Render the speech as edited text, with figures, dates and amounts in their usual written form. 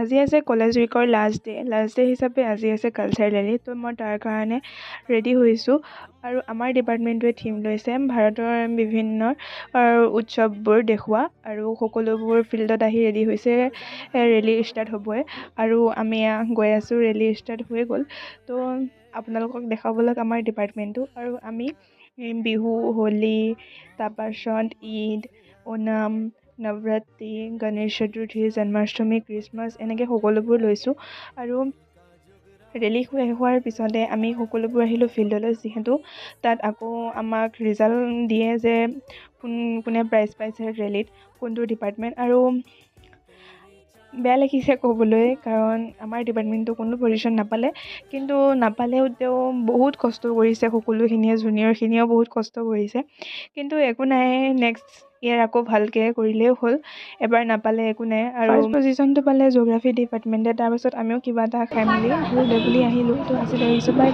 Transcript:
আজি আছে কলেজ উইকৰ লাষ্ট ডে। লাষ্ট ডে হিচাপে আজি আছে কালচাৰেল ৰেলী। ত' মই তাৰ কাৰণে ৰেডি হৈছোঁ আৰু আমাৰ ডিপাৰ্টমেণ্টটোৱে থিম লৈছে ভাৰতৰ বিভিন্ন উৎসৱবোৰ দেখুওৱা আৰু সকলোবোৰ ফিল্ডত আহি ৰেডি হৈছে। ৰেলী ষ্টাৰ্ট হ'বই আৰু আমি গৈ আছোঁ। ৰেলী ষ্টাৰ্ট হৈয়ে গ'ল। ত' আপোনালোকক দেখাবলৈ আমাৰ ডিপাৰ্টমেণ্টটো আৰু আমি বিহু, হোলী, তাৰপাছত ঈদ, ওনাম, নৱৰাত্ৰি, গণেশ চতুৰ্থী, জন্মাষ্টমী, খ্ৰীষ্টমাছ এনেকৈ সকলোবোৰ লৈছোঁ। আৰু ৰেলী শেষ হোৱাৰ পিছতে আমি সকলোবোৰ আহিলোঁ ফিল্ডলৈ, যিহেতু তাত আকৌ আমাক ৰিজাল্ট দিয়ে যে কোন কোনে প্ৰাইজ পাইছে ৰেলীত, কোনটো ডিপাৰ্টমেণ্ট। আৰু বেয়া লাগিছে ক'বলৈ, কাৰণ আমাৰ ডিপাৰ্টমেণ্টটো কোনো পজিশ্যন নাপালে। কিন্তু নাপালেও তেওঁ বহুত কষ্ট কৰিছে সকলোখিনিয়ে, জুনিয়ৰখিনিয়েও বহুত কষ্ট কৰিছে। কিন্তু একো নাই, নেক্সট ইয়েৰ আকৌ ভালকৈ কৰিলেই হ'ল। এবাৰ নাপালে একো নাই। আৰু ফাৰ্ষ্ট পজিশ্যনটো পালে জিঅ'গ্ৰাফী ডিপাৰ্টমেণ্টে। তাৰপাছত আমিও কিবা এটা খাই মেলি ঘৰলৈ বুলি আহিলোঁ। ত' আজিলৈ আহিছোঁ, বাই।